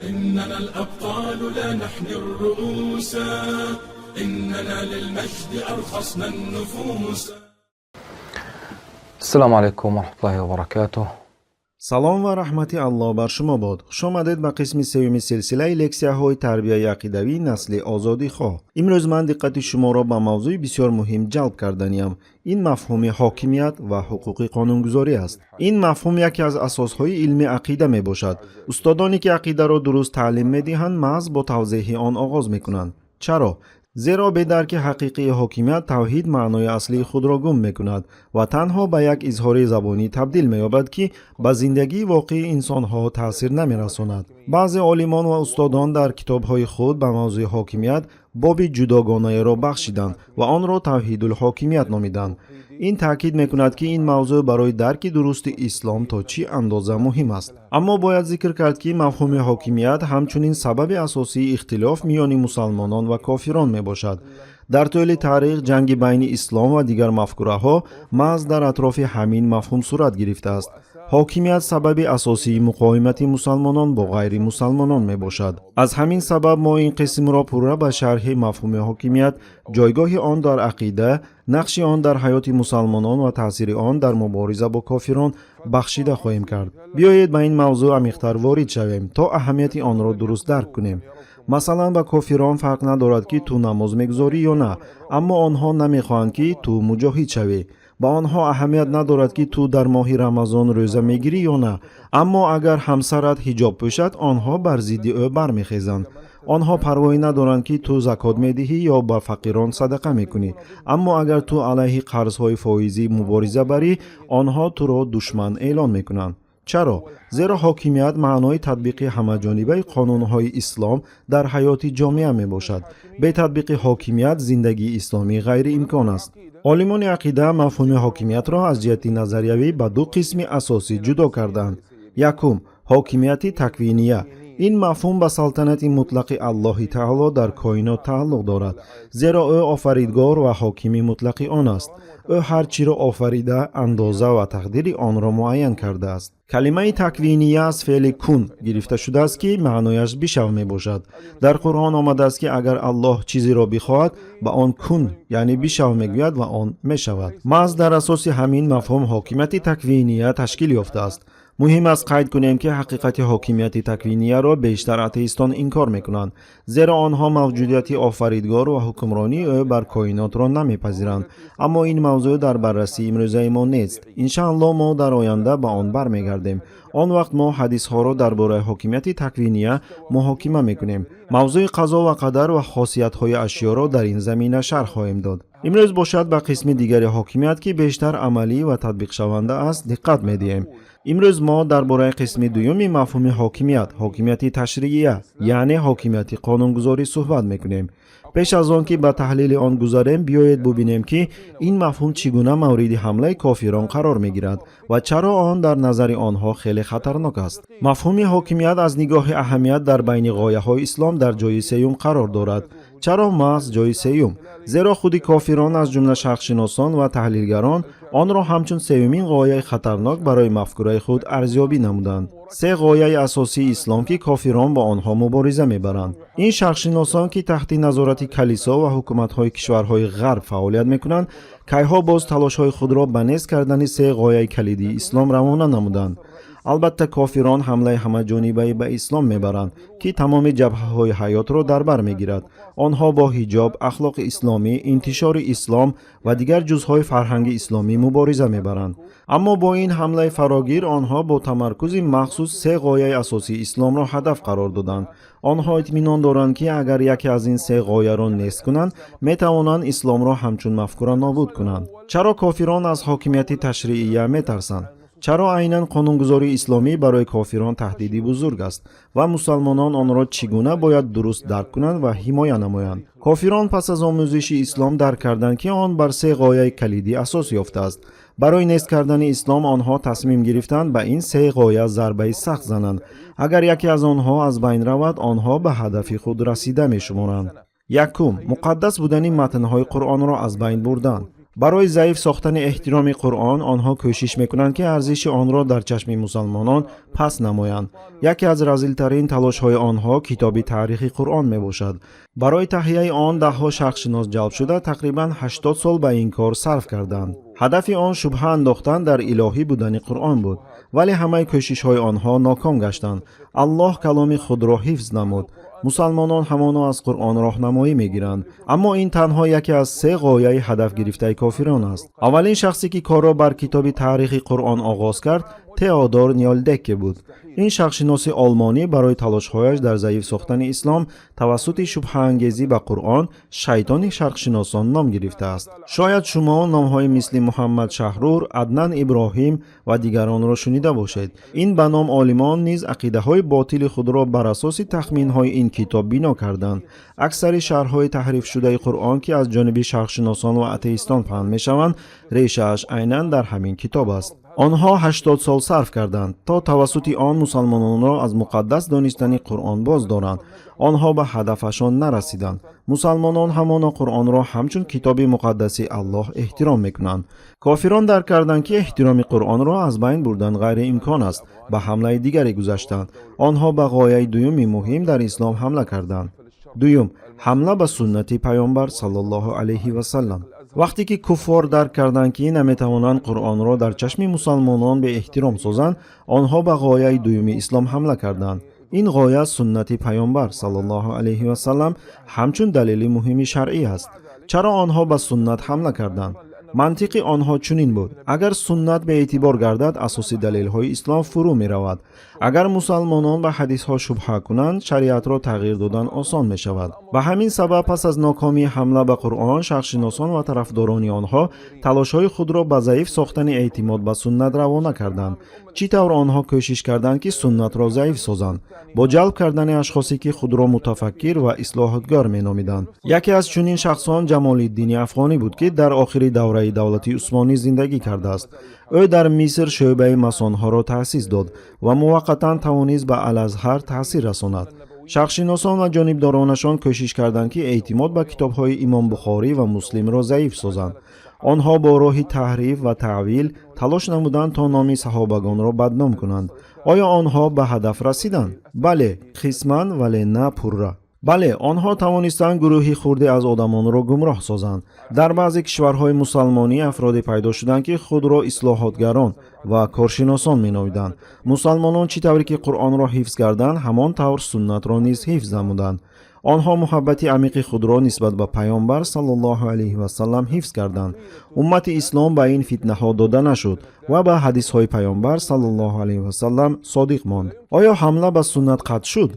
إننا الأبطال لا نحن الرؤوس، إننا للمجد أرخصنا النفوس. السلام عليكم ورحمة الله وبركاته. Салом ва раҳмати Аллоҳ бар шумо бод. Хушомадед ба қисми сеюми силсилаи лексияҳои тарбияи ақидавии насли озодихоҳ. Имрӯз ман диққати шуморо ба мавзӯи бисёр муҳим ҷалб карданиам. Ин мафҳуми ҳокимият ва ҳуқуқи қонунгузорӣ аст. Ин мафҳум яке аз асосҳои илми ақида мебошад. Устодоне, ки ақидаро дуруст таълим медиҳанд, маҳз бо тавзеҳи он оғоз мекунанд. Чаро? Зеро бе дарки ҳақиқии ҳокимият тавҳид маънои аслии худро гум мекунад ва танҳо ба як изҳори забонӣ табдил меёбад, ки ба зиндагии воқеии инсонҳо таъсир намерасонад. Баъзе олимон ва устодон дар китобҳои худ ба мавзӯи ҳокимият боби ҷудогонаеро бахшиданд ва онро тавҳидулҳокимият номиданд. Ин таъкид мекунад, ки ин мавзӯъ барои дарки дурусти ислом то чӣ андоза муҳим аст. Аммо бояд зикр кард, ки мафҳуми ҳокимият ҳамчунин сабаби асосии ихтилоф миёни мусалмонон ва кофирон мебошад. Дар тӯли таърих ҷанги байни ислом ва дигар мафкураҳо маҳз дар атрофи ҳамин мафҳум сурат гирифтааст. Ҳокимият сабаби асосии муқовимати мусалмонон бо ғайримусалмонон мебошад. Аз ҳамин сабаб мо ин қисмро пурра ба шарҳи мафҳуми ҳокимият, ҷойгоҳи он дар ақида, нақши он дар ҳаёти мусалмонон ва таъсири он дар мубориза бо кофирон бахшида хоҳем кард. Биёед, ба ин мавзӯъ амиқтар ворид шавем, то аҳамияти онро дуруст дарк кунем. Масалан, ба кофирон фарқ надорад, ки ту намоз мегузорӣ ё на, аммо онҳо намехоҳанд, ки ту муҷоҳид шавӣ. Ба онҳо аҳамият надорад, ки ту дар моҳи Рамазон рӯза мегирӣ ё на, аммо агар ҳамсарат ҳиҷоб пӯшад, онҳо бар зидди ӯ бармехезанд. Онҳо парвоӣ надоранд, ки ту закот медиҳӣ ё ба фақирон садақа мекунӣ, аммо агар ту алайҳи қарзҳои фоизӣ мубориза барӣ, онҳо туро душман эълон мекунанд. Чаро? Зеро ҳокимият маънои татбиқи ҳамаҷонибаи қонунҳои ислом дар ҳаёти ҷомеа мебошад. Бе татбиқи ҳокимият зиндагии исломӣ ғайриимкон аст. Олимони ақида мафҳуми ҳокимиятро аз ҷиҳати назариявӣ ба ду қисми асосӣ ҷудо кардаанд. Якум, ҳокимияти таквиния. Ин мафҳум ба салтанати мутлақи Аллоҳи таоло дар коинот тааллуқ дорад, зеро ӯ офаридгор ва ҳокими мутлақи он аст. Ӯ ҳар чиро офарида, андоза ва тақдири онро муайян кардааст. Калимаи таквиния аз феъли кун гирифта шудааст, ки маънояш бишав мебошад. Дар Қуръон омадааст, ки агар Аллоҳ чизеро бихоҳад, ба он кун, яъне бишав мегӯяд ва он мешавад. Маҳз дар асоси ҳамин мафҳум ҳокимияти таквиния ташкил ёфтааст. Муҳим аст қайд кунем, ки ҳақиқати ҳокимияти таквинияро бештар атеистон инкор мекунанд, зеро онҳо мавҷудияти офаридгор ва ҳукмронии ӯ бар коинотро намепазиранд. Аммо ин мавзӯъ дар баррасии имрӯзаи мо нест. Иншааллоҳ, мо дар оянда ба он бармегардем. Он вақт мо ҳадисҳоро дар бораи ҳокимияти таквиния муҳокима мекунем, мавзӯи қазо ва қадар ва хосиятҳои ашёро дар ин замина шарҳ хоҳем дод. Имрӯз бошад, ба қисми дигари ҳокимият, ки бештар амалӣ ва татбиқшаванда аст, диққат медиҳем. Имрӯз мо дар бораи қисми дуюми мафҳуми ҳокимият, ҳокимияти ташриия, яъне ҳокимияти қонунгузорӣ суҳбат мекунем. Пеш аз он ки ба таҳлили он гузарем, биёед бубинем, ки ин мафҳум чӣ гуна мавриди ҳамлаи кофирон қарор мегирад ва чаро он дар назари онҳо хеле хатарнок аст. Мафҳуми ҳокимият аз нигоҳи аҳамият дар байни ғояҳои ислом дар ҷои сеюм қарор дорад. Чаро маҳз ҷои сеюм? Зеро худи кофирон, аз ҷумла шарқшиносон ва таҳлилгарон, онро ҳамчун сеюмин ғояи хатарнок барои мафкураи худ арзёбӣ намуданд. Се ғояи асосии ислом, ки кофирон бо онҳо мубориза мебаранд. Ин шарқшиносон, ки таҳти назорати калисо ва ҳукуматҳои кишварҳои ғарб фаъолият мекунанд, кайҳо боз талошҳои худро ба нест кардани се ғояи калидии ислом равона намуданд. Албатта, кофирон ҳамлаи ҳамаҷонибае ба ислом мебаранд, ки тамоми ҷабҳаҳои ҳаётро дар бар мегирад. Онҳо бо ҳиҷоб, ахлоқи исломӣ, интишори ислом ва дигар ҷузъҳои фарҳанги исломӣ мубориза мебаранд. Аммо бо ин ҳамлаи фарогир онҳо бо тамаркузи махсус се ғояи асосии исломро ҳадаф қарор доданд. Онҳо итминон доранд, ки агар яке аз ин се ғояро нест кунанд, метавонанд исломро ҳамчун мафкура нобуд кунанд. Чаро кофирон аз ҳокимияти ташриия метарсанд? Чаро айнан қонунгузории исломӣ барои кофирон таҳдиди бузург аст ва мусалмонон онро чӣ гуна бояд дуруст дарк кунанд ва ҳимоя намоянд? Кофирон пас аз омӯзиши ислом дарк карданд, ки он бар се ғояи калидӣ асос ёфтааст. Барои нест кардани ислом онҳо тасмим гирифтанд ба ин се ғоя зарбаи сахт зананд. Агар яке аз онҳо аз байн равад, онҳо ба ҳадафи худ расида мешуморанд. Якум, муқаддас будани матнҳои Қуръонро аз байн бурдан. Барои заиф сохтани эҳтироми Қуръон онҳо кӯшиш мекунанд, ки арзиши онро дар чашми мусалмонон паст намоянд. Яке аз разилтарин талошҳои онҳо китоби таърихи Қуръон мебошад. Барои таҳияи он даҳҳо шарқшинос ҷалб шуда, тақрибан 80 сол ба ин кор сарф карданд. Ҳадафи он шубҳа андохтан дар илоҳӣ будани Қуръон буд, вале ҳамаи кӯшишҳои онҳо ноком гаштанд. Аллоҳ каломи худро ҳифз намуд. Мусалмонон ҳамоно аз Қуръон роҳнамоӣ мегиранд. Аммо ин танҳо яке аз се ғояи ҳадафгирифтаи кофирон аст. Аввалин шахсе, ки корро бар китоби таърихи Қуръон оғоз кард, Теодор Нёлдекке буд. Ин шарқшиноси олмонӣ барои талошҳояш дар заиф сохтани ислом тавассути шубҳаангезӣ ба Қуръон шайтони шарқшиносон ном гирифтааст. Шояд шумо номҳои мисли Муҳаммад Шаҳрур, Аднан Иброҳим ва дигаронро шунида бошед. Ин ба ном олимон низ ақидаҳои ботили худро бар асоси тахминҳои ин китоб бино карданд. Аксари шарҳҳои таҳрифшудаи Қуръон, ки аз ҷониби шарқшиносон ва атеистон паҳн мешаванд, решааш айнан дар ҳамин китоб аст. Онҳо 80 сол сарф карданд, то тавассути он мусалмононро аз муқаддас донистани Қуръон боз доранд. Онҳо ба ҳадафашон нарасиданд. Мусалмонон ҳамоно Қуръонро ҳамчун китоби муқаддаси Аллоҳ эҳтиром мекунанд. Кофирон дарк карданд, ки эҳтироми Қуръонро аз байн бурдан ғайриимкон аст. Ба ҳамлаи дигаре гузаштанд. Онҳо ба ғояи дуюми муҳим дар ислом ҳамла карданд. Дуюм, ҳамла ба суннати Паёмбар саллаллоҳу алайҳи васаллам. Вақте ки куффор дарк карданд, ки наметавонанд Қуръонро дар чашми мусалмонон беэҳтиром созанд, онҳо ба ғояи дуюми ислом ҳамла карданд. Ин ғоя суннати Паёмбар саллаллоҳу алайҳи васаллам ҳамчун далели муҳими шаръӣ аст. Чаро онҳо ба суннат ҳамла карданд? Мантиқи онҳо чунин буд: агар суннат беэътибор гардад, асоси далелҳои ислом фурӯ меравад. Агар мусалмонон ба ҳадисҳо шубҳа кунанд, шариатро тағйир додан осон мешавад. Ба ҳамин сабаб, пас аз нокомии ҳамла ба Қуръон, шарқшиносон ва тарафдорони онҳо талошҳои худро ба заиф сохтани эътимод ба суннат равона карданд. Чӣ тавр онҳо кӯшиш карданд, ки суннатро заиф созанд? Бо ҷалб кардани ашхосе, ки худро мутафаккир ва ислоҳотгар меномиданд. Яке аз чунин шахсон Ҷамолиддини Афғонӣ буд, ки дар охири давраи давлати Усмонӣ зиндагӣ кардааст. Ӯ дар Миср шӯъбаи масонҳоро таъсис дод ва муваққатан тавонист ба Алазҳар таъсир расонад. Шарқшиносон ва ҷонибдоронашон кӯшиш карданд, ки эътимод ба китобҳои Имом Бухорӣ ва Муслимро заиф созанд. Онҳо бо роҳи таҳриф ва таъвил талош намуданд, то номи саҳобагонро бадном кунанд. Оё онҳо ба ҳадаф расиданд? Бале, қисман, вале на пурра. Бале, онҳо тавонистанд гурӯҳи хурде аз одамонро гумроҳ созанд. Дар баъзе кишварҳои мусалмонӣ афроде пайдо шуданд, ки худро ислоҳотгарон ва коршиносон меномиданд. Мусалмонон чӣ тавре ки Қуръонро ҳифз карданд, ҳамон тавр суннатро низ ҳифз намуданд. Онҳо муҳаббати амиқи худро нисбат ба Паёмбар саллаллоҳу алайҳи васаллам ҳифз карданд. Уммати ислом ба ин фитнаҳо дода нашуд ва ба ҳадисҳои Паёмбар саллаллоҳу алайҳи васаллам содиқ монд. Оё ҳамла ба суннат қатъ шуд?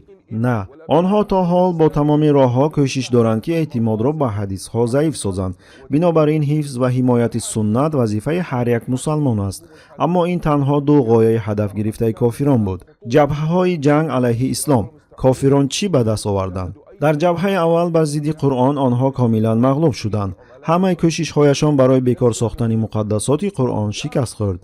На, онҳо то ҳол бо тамоми роҳҳо кӯшиш доранд, ки эътимодро ба ҳадисҳо заиф созанд. Бинобар ин ҳифз ва ҳимояти суннат вазифаи ҳар як мусалмон аст. Аммо ин танҳо ду ғояи ҳадафгирифтаи кофирон буд. Ҷабҳаҳои ҷанг алайҳи ислом. Кофирон чӣ ба даст оварданд? Дар ҷабҳаи аввал, бар зидди Қуръон, онҳо комилан мағлуб шуданд. Ҳамаи кӯшишҳояшон барои бекор сохтани муқаддасоти Қуръон шикаст хӯрд.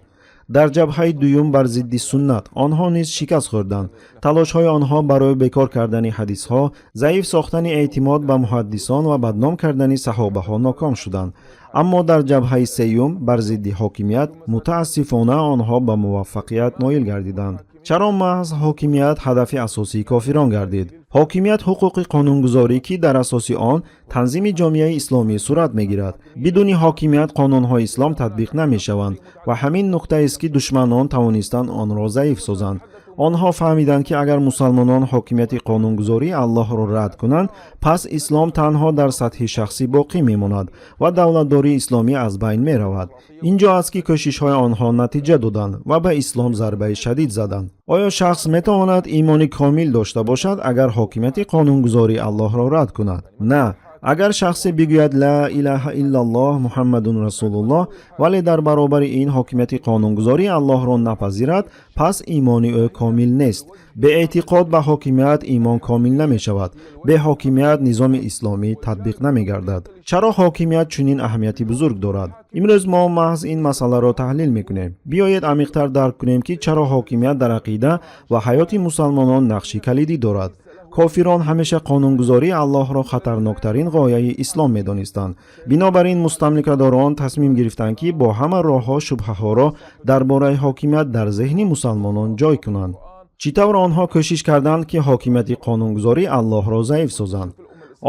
Дар ҷабҳаи дуюм, бар зидди суннат, онҳо низ шикаст хӯрданд. Талошҳои онҳо барои бекор кардани ҳадисҳо, заиф сохтани эътимод ба муҳаддисон ва бадном кардани саҳобаҳо ноком шуданд. Аммо дар ҷабҳаи сеюм, бар зидди ҳокимият, мутаассифона, онҳо ба муваффақият ноил гардиданд. Чаро маҳз ҳокимият ҳадафи асосии кофирон гардид? Ҳокимият ҳуқуқи қонунгузорӣ, ки дар асоси он танзими ҷомеаи исломӣ сурат мегирад. Бидуни ҳокимият қонунҳои ислом татбиқ намешаванд ва ҳамин нуқтаест, ки душманон тавонистанд онро заиф созанд. Онҳо фаҳмиданд, ки агар мусалмонон ҳокимияти қонунгузории Аллоҳро рад кунанд, пас ислом танҳо дар сатҳи шахсӣ боқӣ мемонад ва давлатдории исломӣ аз байн меравад. Ин ҷо аст, ки кӯшишҳои онҳо натиҷа доданд ва ба ислом зарбаи шадид заданд. Оё шахс метавонад имони комил дошта бошад, агар ҳокимияти қонунгузории Аллоҳро рад кунад? На. Агар шахсе бигӯяд: «Ла илаҳа иллаллоҳ, Муҳаммадун расулуллоҳ», вале дар баробари ин ҳокимияти қонунгузории Аллоҳро напазирад, пас имони ӯ комил нест. Беэътиқод ба ҳокимият имон комил намешавад. Бе ҳокимият низоми исломӣ татбиқ намегардад. Чаро ҳокимият чунин аҳамияти бузург дорад? Имрӯз мо маҳз ин масъаларо таҳлил мекунем. Биёед, амиқтар дарк кунем, ки чаро ҳокимият дар ақида ва ҳаёти мусалмонон нақши калидӣ дорад. Кофирон ҳамеша қонунгузории Аллоҳро хатарноктарин ғояи ислом медонистанд. Бинобар ин мустамликадорон тасмим гирифтанд, ки бо ҳама роҳҳо шубҳаҳоро дар бораи ҳокимият дар зеҳни мусалмонон ҷой кунанд. Чӣ тавр онҳо кӯшиш карданд, ки ҳокимияти қонунгузории Аллоҳро заиф созанд?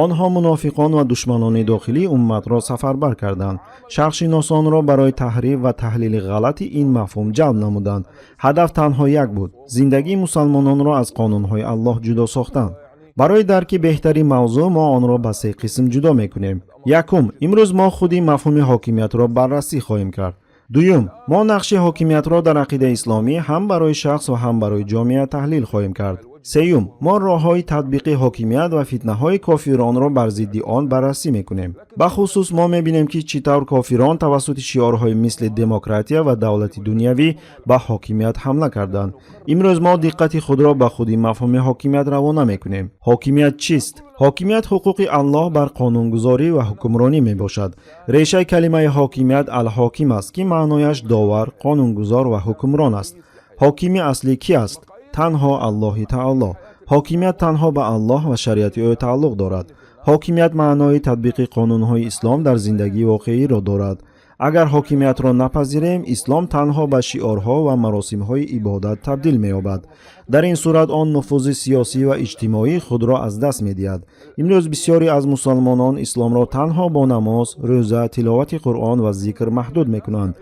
Онҳо мунофиқон ва душманони дохилии умматро сафарбар карданд, шарқшиносонро барои таҳриф ва таҳлили ғалати ин мафҳум ҷалб намуданд. Ҳадаф танҳо як буд: зиндагии мусалмононро аз қонунҳои Аллоҳ ҷудо сохтан. Барои дарки беҳтари мавзӯъ мо онро ба се қисм ҷудо мекунем. Якум, имрӯз мо худи мафҳуми ҳокимиятро баррасӣ хоҳем кард. Дуюм, мо нақши ҳокимиятро дар ақидаи исломӣ ҳам барои шахс ва ҳам барои ҷомеа таҳлил хоҳем кард. Сеюм, мо роҳҳои татбиқи ҳокимият ва фитнаҳои кофиронро бар зидди он баррасӣ мекунем. Бахусус мо мебинем, ки чӣ тавр кофирон тавассути шиорҳои мисли демократия ва давлати дунявӣ ба ҳокимият ҳамла карданд. Имрӯз мо диққати худро ба худи мафҳуми ҳокимият равона мекунем. Ҳокимият чист? Ҳокимият ҳуқуқи Аллоҳ бар қонунгузорӣ ва ҳукмронӣ мебошад. Решаи калимаи ҳокимият алҳоким аст, ки маънояш довар, қонунгузор ва ҳукмрон аст. Ҳокими аслӣ кӣ аст? Танҳо Аллоҳи таоло. Ҳокимият танҳо ба Аллоҳ ва шариати ӯ тааллуқ дорад. Ҳокимият маънои татбиқи қонунҳои ислом дар зиндагии воқеиро дорад. Агар ҳокимиятро напазирем, ислом танҳо ба шиорҳо ва маросимҳои ибодат табдил меёбад. Дар ин сурат он нуфузи сиёсӣ ва иҷтимоии худро аз даст медиҳад. Имрӯз бисёре аз мусалмонон исломро танҳо бо намоз, рӯза, тиловати Қуръон ва зикр маҳдуд мекунанд.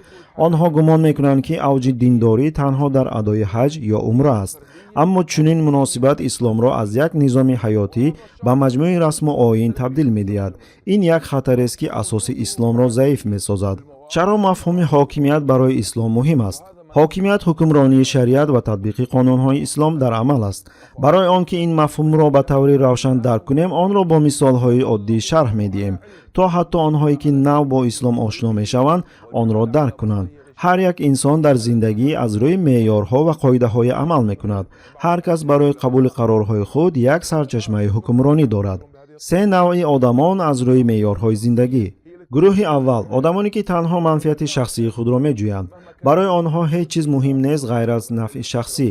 Онҳо гумон мекунанд, ки авҷи диндорӣ танҳо дар адои ҳаҷ ё умра аст. Аммо чунин муносибат исломро аз як низоми ҳаётӣ ба маҷмӯи расму оин табдил медиҳад. Ин як хатарест, ки асоси исломро заиф месозад. Чаро мафҳуми ҳокимият барои ислом муҳим аст? Ҳокимият ҳукмронии шариат ва татбиқи қонунҳои ислом дар амал аст. Барои он ки ин мафҳумро ба таври равшан дарк кунем, онро бо мисолҳои оддӣ шарҳ медиҳем, то ҳатто онҳое ки нав бо ислом ошно мешаванд, онро дарк кунанд. Ҳар як инсон дар зиндагӣ аз рӯи меъёрҳо ва қоидаҳое амал мекунад. Ҳар кас барои қабули қарорҳои худ як сарчашмаи ҳукмронӣ дорад. Се навъи одамон аз рӯи меъёрҳои зиндагӣ. Гурӯҳи аввал: одамоне, ки танҳо манфиати шахсии худро меҷӯянд. Барои онҳо ҳеҷ чиз муҳим нест ғайр аз нафъи шахсӣ.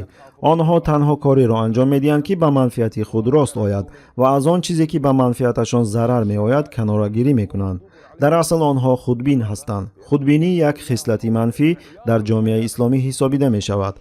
Онҳо танҳо кореро анҷом медиҳанд, ки ба манфиати худ рост ояд, ва аз он чизе, ки ба манфиаташон зарар меояд, канорагирӣ мекунанд. Дар асл онҳо худбин ҳастанд. Худбинӣ як хислати манфӣ дар ҷомеаи исломӣ ҳисобида мешавад.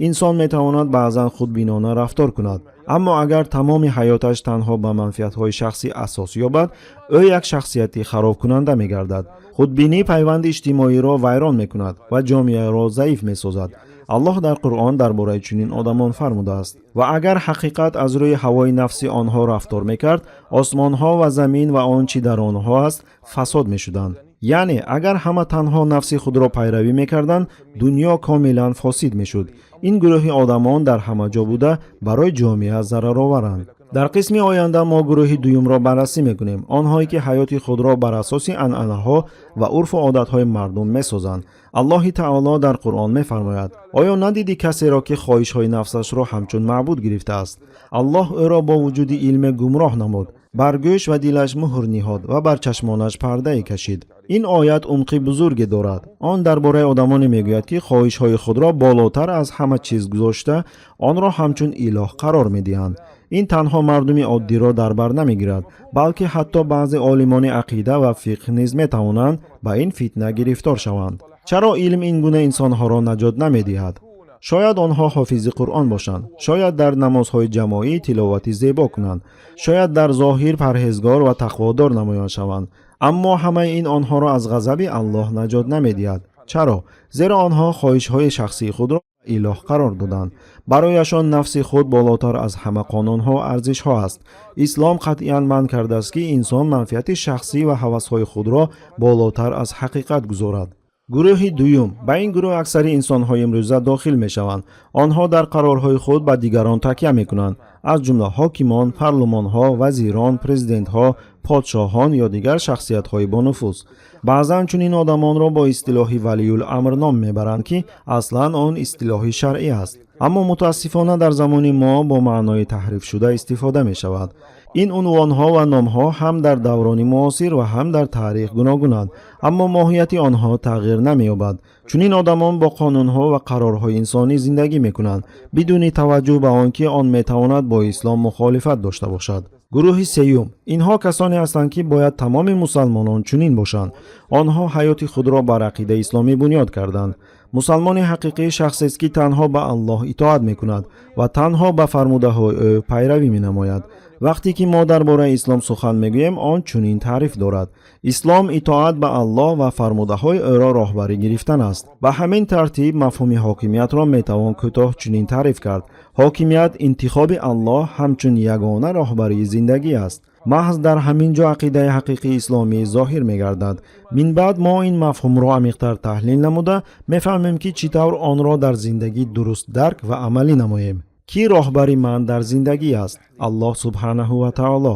Инсон метавонад баъзан худбинона рафтор кунад, аммо агар тамоми ҳаёташ танҳо ба манфиатҳои шахсӣ асос ёбад, ӯ як шахсияти харобкунанда мегардад. Худбинӣ пайванди иҷтимоиро вайрон мекунад ва ҷомеаро заиф месозад. Аллоҳ дар Қуръон дар бораи чунин одамон фармудааст: «Ва агар ҳақиқат аз рӯи ҳавои нафси онҳо рафтор мекард, осмонҳо ва замин ва он чӣ дар онҳо аст фасод мешуданд». Яъне агар ҳама танҳо нафси худро пайравӣ мекарданд, дунё комилан фосид мешуд. Ин гурӯҳи одамон дар ҳама ҷо буда, барои ҷомеа зарароваранд. Дар қисми оянда мо гурӯҳи дуюмро баррасӣ мекунем: онҳое, ки ҳаёти худро бар асоси анъанаҳо ва урфу одатҳои мардум месозанд. Аллоҳи таоло дар Қуръон мефармояд: «Оё надидӣ касеро, ки хоҳишҳои нафсашро ҳамчун маъбуд гирифтааст? Аллоҳ ӯро бо вуҷуди илме гумроҳ намуд, бар гӯш ва дилаш муҳр ниҳод ва бар чашмонаш пардае кашид». Ин оят умқи бузурге дорад. Он дар бораи одамоне мегӯяд, ки хоҳишҳои худро болотар аз ҳама чиз гузошта, онро ҳамчун илоҳ қарор медиҳанд. Ин танҳо мардуми оддиро дар бар намегирад, балки ҳатто баъзе олимони ақида ва фиқҳ низ метавонанд ба ин фитна гирифтор шаванд. Чаро илм ин гуна инсонҳоро наҷот намедиҳад? Шояд онҳо ҳофизи Қуръон бошанд, шояд дар намозҳои ҷамоӣ тиловати зебо кунанд, шояд дар зоҳир парҳезгор ва тақводор намоён шаванд, аммо ҳамаи ин онҳоро аз ғазаби Аллоҳ наҷот намедиҳад. Чаро? Зеро онҳо хоҳишҳои шахсии худро илоҳ қарор доданд. Барояшон нафси худ болотар аз ҳама қонунҳо арзишҳо аст. Ислом қатъиян манъ кардааст, ки инсон манфиати шахсӣ ва ҳавасҳои худро болотар аз ҳақиқат гузорад. Гурӯҳи дуюм: ба ин гурӯҳ аксари инсонҳои имрӯза дохил мешаванд. Онҳо дар қарорҳои худ ба дигарон такя мекунанд, аз ҷумла ҳокимон, парлумонҳо, вазирон, президентҳо, подшоҳон ё дигар шахсиятҳои бонуфуз. Баъзан чунин одамонро бо истилоҳи валиюл-амр ном мебаранд, ки аслан он истилоҳи шаръӣ аст, аммо мутаассифона дар замони мо бо маънои таҳрифшуда истифода мешавад. Ин унвонҳо ва номҳо ҳам дар даврони муосир ва ҳам дар таърих гуногунанд, аммо моҳияти онҳо тағйир намеёбад. Чунин одамон бо қонунҳо ва қарорҳои инсонӣ зиндагӣ мекунанд, бидуни таваҷҷӯҳ ба он ки он метавонад бо ислом мухолифат дошта бошад. Гурӯҳи сеюм: инҳо касоне ҳастанд, ки бояд тамоми мусалмонон чунин бошанд. Онҳо ҳаёти худро бар ақидаи исломӣ бунёд карданд. Мусалмони ҳақиқӣ шахсест, ки танҳо ба Аллоҳ итоат мекунад ва танҳо ба фармудаҳои ӯ пайравӣ менамояд. Вақте ки мо дар бораи ислом сухан мегӯем, он чунин таъриф дорад: ислом итоат ба Аллоҳ ва фармудаҳои ӯро роҳбарӣ гирифтан аст. Ба ҳамин тартиб, мафҳуми ҳокимиятро метавон кӯтоҳ чунин таъриф кард: ҳокимият интихоби Аллоҳ ҳамчун ягона роҳбарии зиндагӣ аст. Маҳз дар ҳамин ҷо ақидаи ҳақиқии исломӣ зоҳир мегардад. Минбаъд мо ин мафҳумро амиқтар таҳлил намуда, мефаҳмем, ки чӣ тавр онро дар зиндагӣ дуруст дарк ва амалӣ намоем. Кӣ роҳбари ман дар зиндагӣ аст? Аллоҳ субҳанаҳу ва таоло.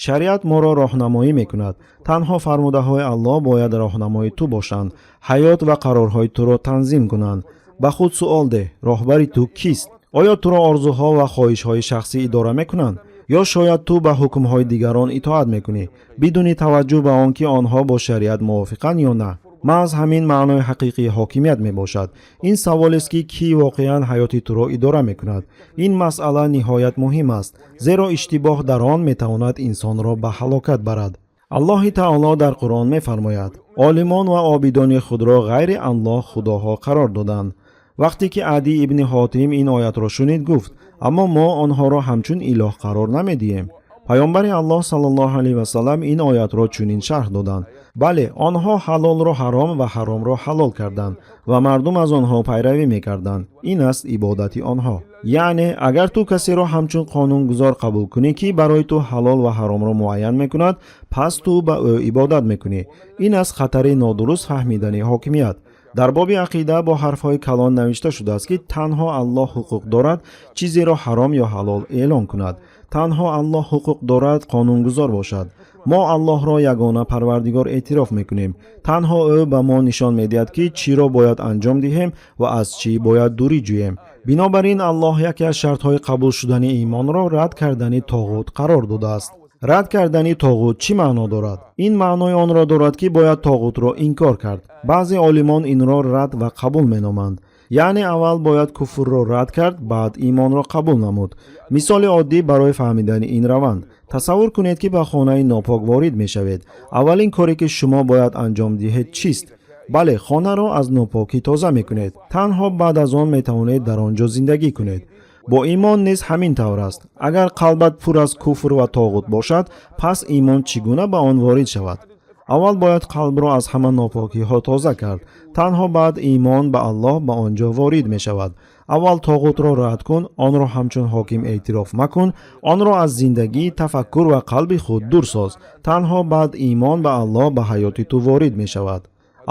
Шариат моро роҳнамоӣ мекунад. Танҳо фармудаҳои Аллоҳ бояд роҳнамои ту бошанд, ҳаёт ва қарорҳои туро танзим кунанд. Ба худ суол деҳ: роҳбари ту кист? Оё туро орзуҳо ва хоҳишҳои шахсӣ идора мекунанд, ё шояд ту ба ҳукмҳои дигарон итоат мекунӣ, бидуни таваҷҷӯҳ ба он ки онҳо бо шариат мувофиқанд ё на? Маҳз ҳамин маънои ҳақиқии ҳокимият мебошад. Ин саволест, ки кӣ воқеан ҳаёти туро идора мекунад. Ин масъала ниҳоят муҳим аст, зеро иштибоҳ дар он метавонад инсонро ба ҳалокат барад. Аллоҳи таоло дар Қуръон мефармояд: «Олимон ва обидони худро ғайри Аллоҳ худоҳо қарор доданд». Вақте ки Адӣ ибни Ҳотим ин оятро шунид, гуфт: «Аммо мо онҳоро ҳамчун илоҳ қарор намедиҳем». Паёмбари Аллоҳ саллаллоҳу алайҳи васаллам ин оятро чунин шарҳ доданд: «Бале, онҳо ҳалолро ҳаром ва ҳаромро ҳалол карданд ва мардум аз онҳо пайравӣ мекарданд. Ин аст ибодати онҳо». Яъне, агар ту касеро ҳамчун қонунгузор қабул кунӣ, ки барои ту ҳалол ва ҳаромро муайян мекунад, пас ту ба ӯ ибодат мекунӣ. Ин аст хатари нодуруст фаҳмидани ҳокимият. Дар боби ақида бо ҳарфҳои калон навишта шудааст, ки танҳо Аллоҳ ҳуқуқ дорад чизеро ҳаром ё ҳалол эълон кунад. Танҳо Аллоҳ ҳуқуқ дорад қонунгузор бошад. Мо Аллоҳро ягона Парвардигор эътироф мекунем. Танҳо ӯ ба мо нишон медиҳад, ки чиро бояд анҷом диҳем ва аз чӣ бояд дурӣ ҷӯем. Бинобар ин, Аллоҳ яке аз шартҳои қабул шудани имонро рад кардани тоғут қарор додааст. Рад кардани тоғут чӣ маъно дорад? Ин маънои онро дорад, ки бояд тоғутро инкор кард. Баъзе олимон инро рад ва қабул меноманд, яъне аввал бояд куфрро рад кард, баъд имонро қабул намуд. Мисоли оддӣ барои фаҳмидани ин раванд: тасаввур кунед, ки ба хонаи нопок ворид мешавед. Аввалин коре, ки шумо бояд анҷом диҳед, чист? Бале, хонаро аз нопокӣ тоза мекунед. Танҳо баъд аз он метавонед дар он ҷо зиндагӣ кунед. Бо имон низ ҳамин тавр аст. Агар қалбат пур аз куфр ва тоғут бошад, пас имон чӣ гуна ба он ворид шавад? Аввал бояд қалбро аз ҳама нопокиҳо тоза кард. Танҳо баъд имон ба Аллоҳ ба он ҷо ворид мешавад. Аввал тоғутро рад кун, онро ҳамчун ҳоким эътироф макун, онро аз зиндагӣ, тафаккур ва қалби худ дур соз. Танҳо баъд имон ба Аллоҳ ба ҳаёти ту ворид мешавад.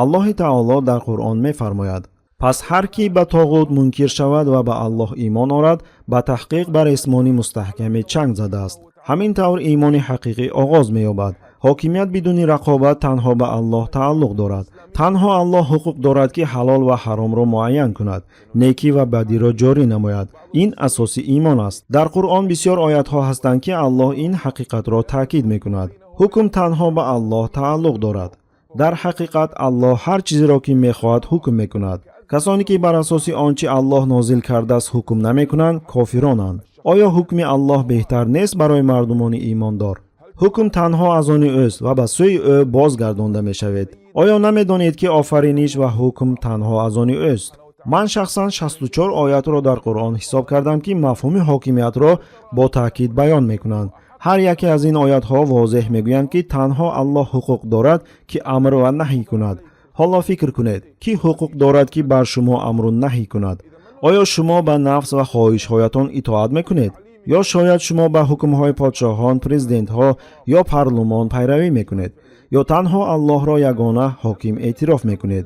Аллоҳи таоло дар Қуръон мефармояд: «Пас ҳар кӣ ба тоғут мункир шавад ва ба Аллоҳ имон орад, ба таҳқиқ бар ресмони мустаҳкаме чанг задааст». Ҳамин тавр имони ҳақиқӣ оғоз меёбад. Ҳокимият бидуни рақобат танҳо ба Аллоҳ тааллуқ дорад. Танҳо Аллоҳ ҳуқуқ дорад, ки ҳалол ва ҳаромро муайян кунад, некӣ ва бадиро ҷорӣ намояд. Ин асоси имон аст. Дар Қуръон бисёр оятҳо ҳастанд, ки Аллоҳ ин ҳақиқатро таъкид мекунад: ҳукм танҳо ба Аллоҳ тааллуқ дорад. Дар ҳақиқат, Аллоҳ ҳар чизеро, ки мехоҳад, ҳукм мекунад. Касоне ки бар асоси он чӣ Аллоҳ нозил кардааст ҳукм намекунанд, кофиронанд. Оё ҳукми Аллоҳ беҳтар нест барои мардумони имондор? Ҳукм танҳо аз они ӯст ва ба сӯи ӯ бозгардонда мешавед. Оё намедонед, ки офариниш ва ҳукм танҳо аз они ӯст? Ман шахсан 64 оятро дар Қуръон ҳисоб кардам, ки мафҳуми ҳокимиятро бо таъкид баён мекунанд. Ҳар яке аз ин оятҳо возеҳ мегӯянд, ки танҳо Аллоҳ ҳуқуқ дорад, ки амр ва наҳй кунад. Ҳоло фикр кунед: кӣ ҳуқуқ дорад, ки бар шумо амру наҳй кунад? Оё шумо ба нафс ва хоҳишҳоятон итоат мекунед, ё шояд шумо ба ҳукмҳои подшоҳон, президентҳо ё парлумон пайравӣ мекунед, ё танҳо Аллоҳро ягона ҳоким эътироф мекунед?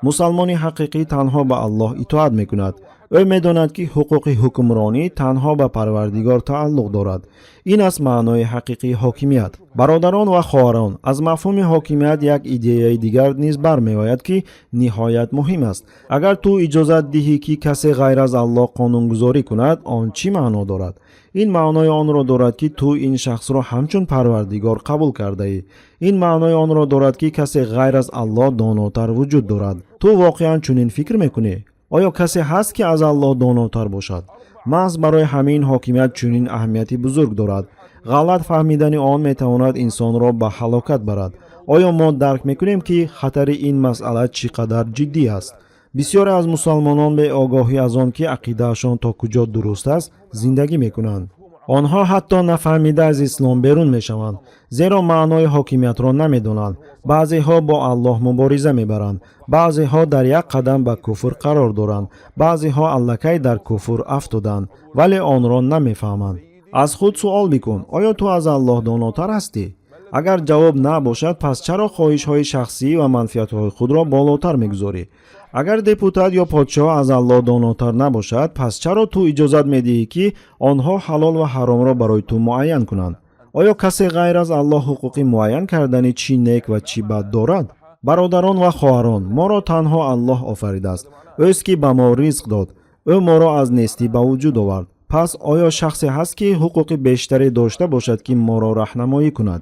Мусалмони ҳақиқӣ танҳо ба Аллоҳ итоат мекунад. Ӯ медонад, ки ҳуқуқи ҳукмронӣ танҳо ба Парвардигор тааллуқ дорад. Ин аст маънои ҳақиқии ҳокимият. Бародарон ва хоҳарон, аз мафҳуми ҳокимият як идеяи дигар низ бармеояд, ки ниҳоят муҳим аст. Агар ту иҷозат диҳӣ, ки касе ғайр аз Аллоҳ қонунгузорӣ кунад, он чӣ маъно дорад? Ин маънои онро дорад, ки ту ин шахсро ҳамчун Парвардигор қабул кардаӣ. Ин маънои онро дорад, ки касе ғайр аз Аллоҳ донотар вуҷуд дорад. Ту воқеан чунин фикр мекунӣ? Оё касе ҳаст, ки аз Аллоҳ донотар бошад? Маҳз барои ҳамин ҳокимият чунин аҳамияти бузург дорад. Ғалат фаҳмидани он метавонад инсонро ба ҳалокат барад. Оё мо дарк мекунем, ки хатари ин масъала чӣ қадар ҷиддӣ аст? Бисёре аз мусалмонон беогоҳӣ аз он, ки ақидаашон то куҷо дуруст аст, зиндагӣ мекунанд. Онҳо ҳатто нафаҳмида аз ислом берун мешаванд, зеро маънои ҳокимиятро намедонанд. Баъзеҳо бо Аллоҳ мубориза мебаранд, баъзеҳо дар як қадам ба куфр қарор доранд, баъзеҳо аллакай дар куфр афтоданд, вале онро намефаҳманд. Аз худ суол бикун: оё ту аз Аллоҳ донотар ҳастӣ? Агар ҷавоб на бошад, пас чаро хоҳишҳои шахсӣ ва манфиатҳои худро болотар мегузорӣ? Агар депутат ё подшоҳ аз Аллоҳ донотар набошад, пас чаро ту иҷозат медиҳӣ, ки онҳо ҳалол ва ҳаромро барои ту муайян кунанд? Оё касе ғайр аз Аллоҳ ҳуқуқи муайян кардани чӣ нек ва чӣ бад дорад? Бародарон ва хоҳарон, моро танҳо Аллоҳ офаридааст. Ӯст, ки ба мо ризқ дод. Ӯ моро аз нестӣ ба вуҷуд овард. Пас оё шахсе ҳаст, ки ҳуқуқи бештаре дошта бошад, ки моро раҳнамоӣ кунад?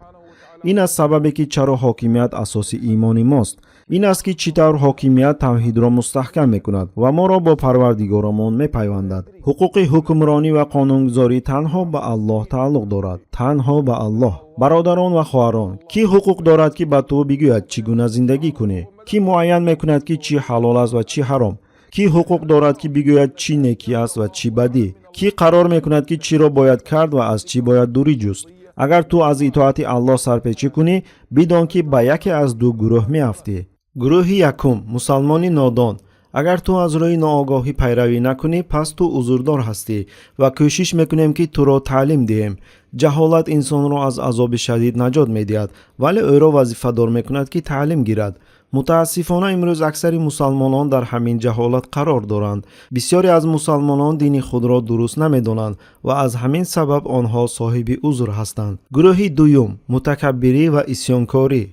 Ин аст сабабе, ки чаро ҳокимият асоси имони мост. Ин аст, ки чӣ тавр ҳокимият тавҳидро мустаҳкам мекунад ва моро бо Парвардигорамон мепайвандад. Ҳуқуқи ҳукмронӣ ва қонунгузорӣ танҳо ба Аллоҳ тааллуқ дорад, танҳо ба Аллоҳ. Бародарон ва хоҳарон, кӣ ҳуқуқ дорад, ки ба ту бигӯяд, чӣ гуна зиндагӣ кунӣ? Кӣ муайян мекунад, ки чӣ ҳалол аст ва чӣ ҳаром? Кӣ ҳуқуқ дорад, ки бигӯяд, чӣ некӣ аст ва чӣ бадӣ? Кӣ қарор мекунад, ки чиро бояд кард ва аз чӣ бояд дурӣ ҷуст? Агар ту аз итоати Аллоҳ сарпечӣ кунӣ, бидон, ки ба яке аз ду гурӯҳ меафтӣ. Гурӯҳи якум: мусалмони нодон. Агар ту аз рӯи ноогоҳӣ пайравӣ накунӣ, пас ту узрдор ҳастӣ ва кӯшиш мекунем, ки туро таълим диҳем. Ҷаҳолат инсонро аз азоби шадид наҷот медиҳад, вале ӯро вазифадор мекунад, ки таълим гирад. Мутаассифона, имрӯз аксари мусалмонон дар ҳамин ҷаҳолат қарор доранд. Бисёре аз мусалмонон дини худро дуруст намедонанд ва аз ҳамин сабаб онҳо соҳиби узр ҳастанд. Гурӯҳи дуюм: мутакаббирӣ ва исьёнкорӣ.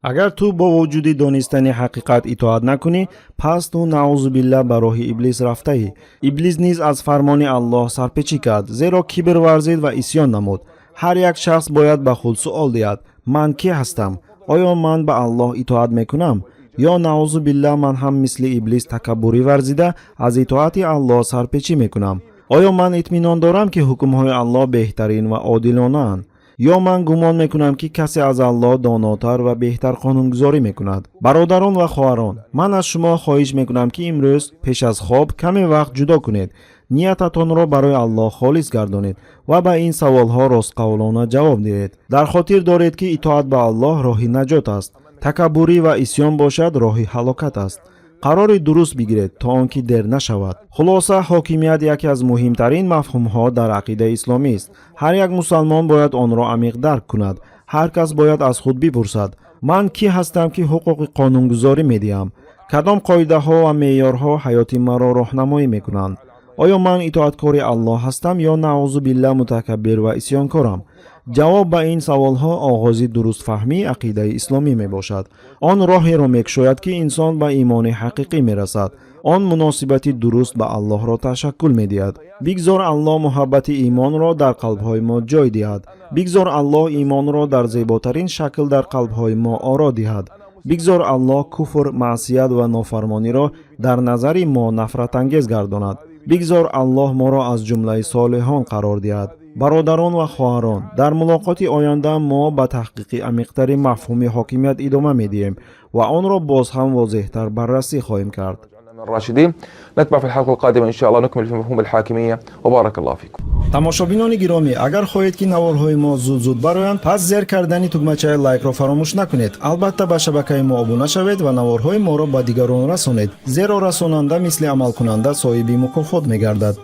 Агар ту бо вуҷуди донистани ҳақиқат итоат накунӣ, пас ту, наъузубилла, ба роҳи Иблис рафтаӣ. Иблис низ аз фармони Аллоҳ сарпечӣ кард, зеро кибр варзид ва исьён намуд. Ҳар як шахс бояд ба худ суол диҳад: ман кӣ ҳастам? Оё ман ба Аллоҳ итоат мекунам ё, наъузубилла, ман ҳам мисли Иблис такаббурӣ варзида, аз итоати Аллоҳ сарпечӣ мекунам? Оё ман итминон дорам, ки ҳукмҳои Аллоҳ беҳтарин ва одилонаанд, ё ман гумон мекунам, ки касе аз Аллоҳ донотар ва беҳтар қонунгузорӣ мекунад? Бародарон ва хоҳарон, ман аз шумо хоҳиш мекунам, ки имрӯз пеш аз хоб каме вақт ҷудо кунед, ниятатонро барои Аллоҳ холис гардонед ва ба ин саволҳо ростқавлона ҷавоб диҳед. Дар хотир доред, ки итоат ба Аллоҳ роҳи наҷот аст, такаббурӣ ва исьён бошад, роҳи ҳалокат аст. Қарори дуруст бигиред, то он ки дер нашавад. Хулоса, ҳокимият яке аз муҳимтарин мафҳумҳо дар ақидаи исломӣ аст. Ҳар як мусалмон бояд онро амиқ дарк кунад. Ҳар кас бояд аз худ бипурсад: ман кӣ ҳастам, ки ҳуқуқи қонунгузорӣ медиҳам? Кадом қоидаҳо ва меъёрҳо ҳаёти маро роҳнамоӣ мекунанд? Оё ман итоаткори Аллоҳ ҳастам ё, наъузубилла, мутакаббир ва исьёнкорам? Ҷавоб ба ин саволҳо оғози дурустфаҳмии ақидаи исломӣ мебошад. Он роҳеро мекушояд, ки инсон ба имони ҳақиқӣ мерасад. Он муносибати дуруст ба Аллоҳро ташаккул медиҳад. Бигзор Аллоҳ муҳаббати имонро дар қалбҳои мо ҷой диҳад. Бигзор Аллоҳ имонро дар зеботарин шакл дар қалбҳои мо оро диҳад. Бигзор Аллоҳ куфр, маъсият ва нофармониро дар назари мо нафратангез гардонад. Бигзор Аллоҳ моро аз ҷумлаи солиҳон қарор диҳад. Бародарон ва хоҳарон, дар мулоқоти оянда мо ба таҳқиқи амиқтари мафҳуми ҳокимият идома медиҳем ва онро боз ҳам возеҳтар баррасӣ хоҳем кард. الراشدين. نتبع في الحلقة القادمة إن شاء الله، نكمل في مفهوم الحاكمية، وبارك الله فيكم. Тамошобинони гиромӣ, агар хоҳед, ки наворҳои мо зуд-зуд бароянд, пас зер кардани тугмачаи лайкро фаромӯш накунед. Албатта, ба шабакаи мо обуна шавед ва наворҳои моро ба дигарон расонед, зеро расонанда мисли амалкунанда соҳиби мукофот мегардад.